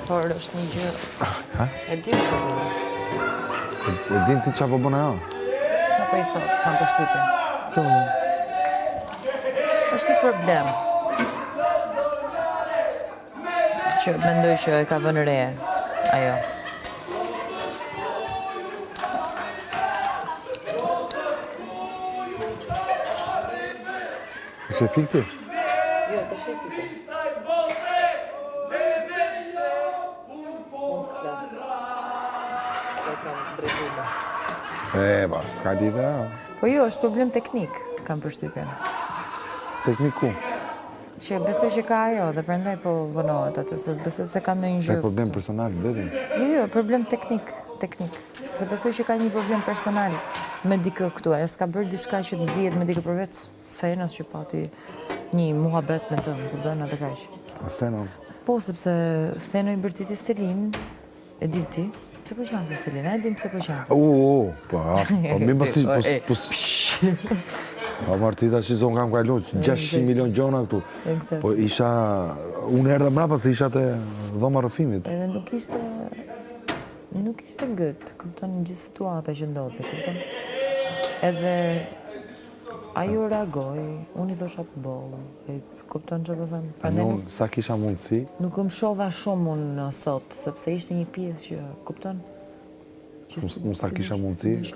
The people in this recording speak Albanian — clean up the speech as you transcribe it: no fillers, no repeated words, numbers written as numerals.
Por është një gjë... Ha? E di që po bën. E din ti ça po bën ajo? Ça po i thotë, kam përshtypjen. Po. Është një problem. Që mendoj që e ka vënë re ajo. Është e fikti? Jo, të është e fikti. S'mund të flas. Se kam drejtuar. E, ba, s'ka lidhje, a? Po jo, është problem teknik, kam përshtypjen. Teknik ku? Që besoj që ka ajo dhe prandaj po vonohet aty, se s'besoj se ka ndonjë gjë. Ka problem personal vetëm. Jo, jo, problem teknik, teknik. Se s'e besoj që ka një problem personal me dikë këtu. Ajo s'ka bërë diçka që të zihet me dikë përveç Senos që pati një muhabet me të, më kupton edhe kaq. Seno? Po, sepse Seno i bërtiti Selin, e di ti, pse po qante Selina, e di pse po qante. U, u, po, po, mi po si, po, po, po, Martita që zonë kam kalu, 600 milion gjona këtu. Po isha, unë erdha mrapa se isha te dhoma rrëfimit. Edhe nuk ishte, nuk ishte good, kupton, gjithë situata që ndodhi, kupton. Edhe Ajo reagoi, unë i thosha boll, e kupton çfarë po them? Prandaj unë sa kisha mundësi. Nuk u mëshova shumë unë sot, sepse ishte një pjesë që, kupton? Që unë sa kisha mundësi.